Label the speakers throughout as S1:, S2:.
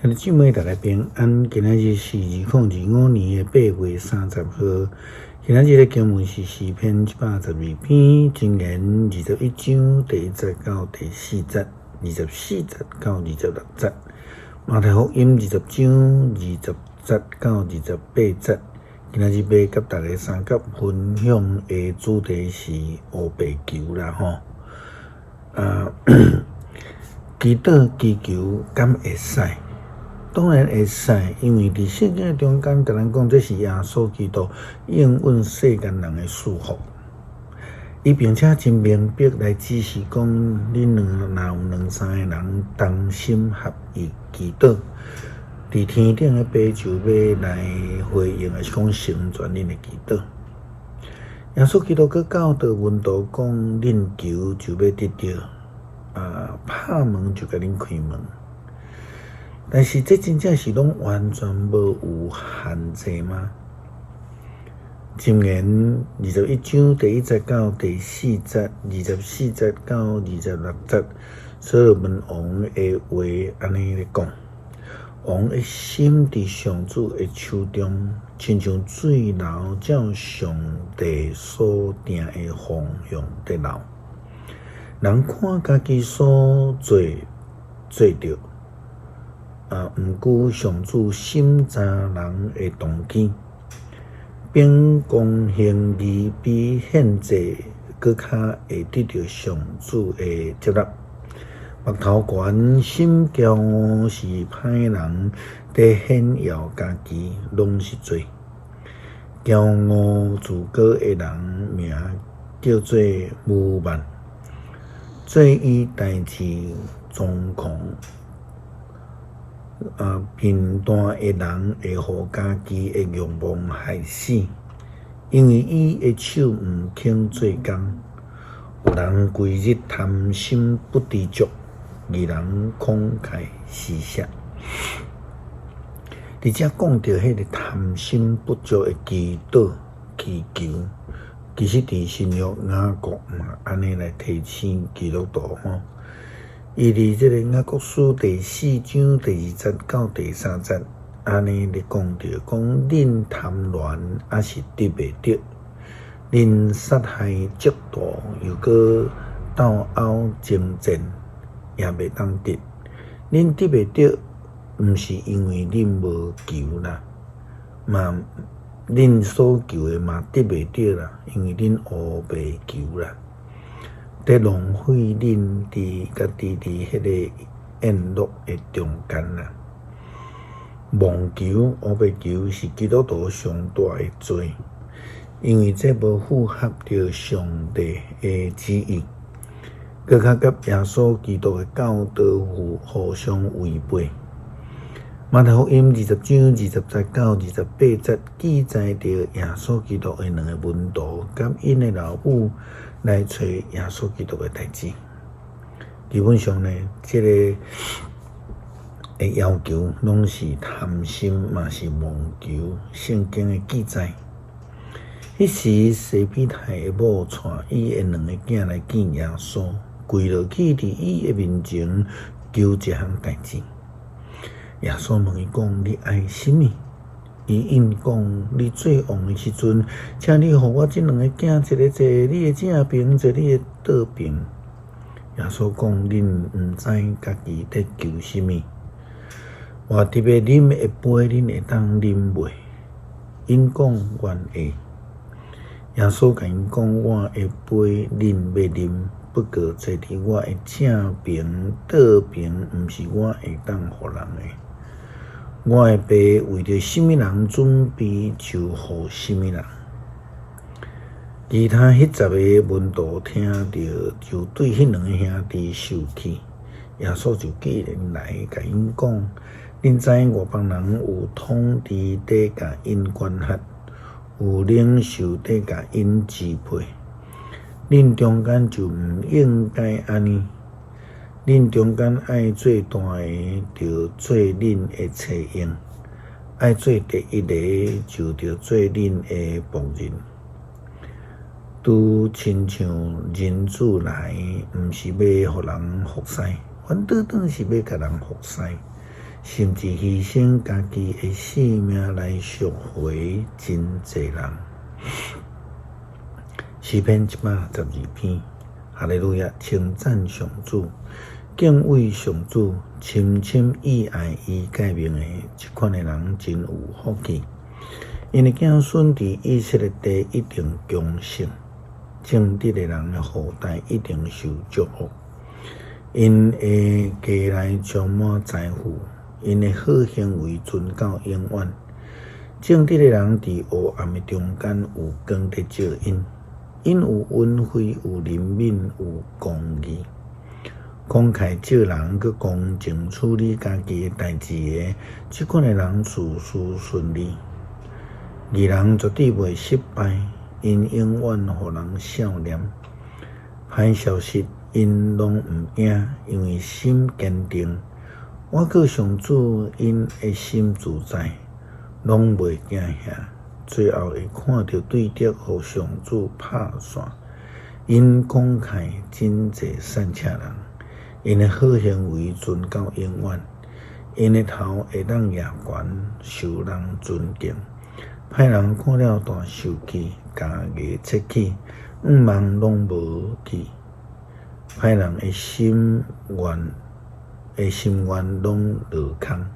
S1: 兄弟姊妹，大家平安。今仔日是2025年8月30號。今仔日的經文是詩篇112篇，箴言21章第1節到第4節，24節到26節。馬太福音20章20節到28節。今仔日欲佮大家相佮分享的主題是烏白求啦吼。啊，祈禱祈求敢會使？當然會使，因為佇聖經中間共咱講，這是耶穌基督應允世間人的祝福。伊並且真明白來指示講，恁兩若有兩三個人同心合意祈禱，佇天頂的爸就欲來回應，抑是講成全恁的祈禱。耶穌基督閣教導門徒講，恁求就欲得著，啊，拍門就共恁開門。但是這真正是攏完全無有限制嗎？箴言21章第1節到第4節，24節到26節，所羅門王的話按呢咧講：王的心佇上主的手中，親像水流照上帝所定的方向佇流。人看家己所做做著。啊！毋過上主審查人的動機，秉公行義比獻祭閣較會得著上主的接納。目頭懸，心驕傲是歹人佇顯耀家己，攏是罪。驕傲自高的人名叫做愚妄，做伊代誌猖狂。啊，貧惰的人會予家己的慾望害死，因為伊的手毋肯做工。有人規日貪心不知足，義人慷慨施捨。佇遮講著彼個貪心不足的祈禱祈求，其實佇新約雅各嘛按呢來提醒基督徒吼。伊佇這個雅各書第4章第2節到第3節，按呢咧講著，講恁貪戀猶是得袂著，恁殺害嫉妒，又閣鬥毆爭戰，也袂當得。恁得袂著，毋是因為恁無求啦，嘛恁所求的嘛得袂著啦，因為恁烏白求啦。佇浪費恁佇家己佇彼個宴樂的中間啦。妄求、烏白求是基督徒上大的罪，因為這無符合著上帝的旨意，閣較佮耶穌基督的教導互相違背。馬太福音20章20節到28節記載著耶穌基督的兩个門徒佮𪜶的老母來揣耶穌基督的代誌。基本上呢，這个的要求攏是貪心，嘛是妄求。聖經的記載，彼時西庇太的某帶伊的兩个囝來見耶穌，跪落去佇伊的面前求一項代誌。耶穌問伊講：你愛啥物？伊應講：你做王的時陣，請你予我這兩个囝，一个坐你的正爿，坐你的倒爿。耶穌講：恁毋知家己佇求啥物。我佇欲啉的杯，恁會當啉袂？𪜶講：願會。耶穌共𪜶講：我的杯，恁欲啉，不過坐佇我的正爿、倒爿，毋是我會當予人的。我的爸為著啥物人準備，就予啥物人。其他彼十个門徒聽著，就對彼兩个兄弟受氣。耶穌就過來共𪜶講：恁知外邦人有統治佇共𪜶管轄，有領袖佇共𪜶支配。恁中間就毋應該按呢。恁中間愛做大的，著做恁的冊用；愛做第一个，就著做恁的僕人。拄親像人子來，毋是欲予人服侍，反倒轉是欲共人服侍，甚至犧牲家己的性命來贖回真濟人。詩篇112篇，哈利路亞！稱讚上主，敬畏上主，深深意愛伊誡命的這款的人真有福氣。𪜶的子孫佇以色列地一定強盛，正直的人的後代一定受祝福。𪜶的家內充滿財富，𪜶的好行為存到永遠。正直的人佇黑暗的中間有光佇照𪜶，𪜶有恩惠，有憐憫，有公義。慷慨借人，閣公正處理家己的代誌的，這款的人事事順利。義人絕對袂失敗，𪜶永遠予人想念。歹消息，𪜶攏毋驚，因為心堅定。倚靠上主，𪜶的心自在，攏袂驚嚇。最後會看著對敵予上主拍散。𪜶慷慨真濟散赤人，𪜶的好行為存到永遠。𪜶的頭會當舉懸，受人尊敬。歹人看了大受氣，咬牙切齒，向望攏無去。歹人的心願攏落空。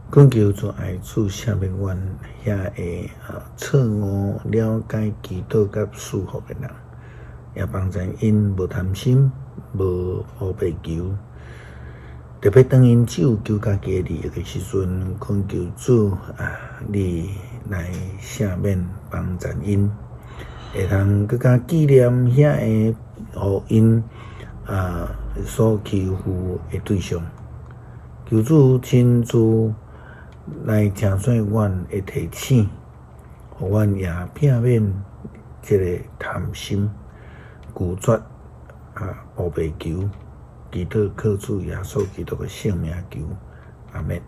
S1: 懇求主愛子赦免阮遐个錯誤了解祈禱佮賜福的人，也幫助𪜶無貪心、無烏白求。特別當𪜶只有求家己的利益的時陣，懇求主啊，你來赦免幫助𪜶，會通閣較紀念遐个予𪜶所欺負的對象。求主親自來成做阮的提醒，予阮也避免這个貪心，拒絕烏白求。祈禱靠主耶穌基督的聖名求，阿們。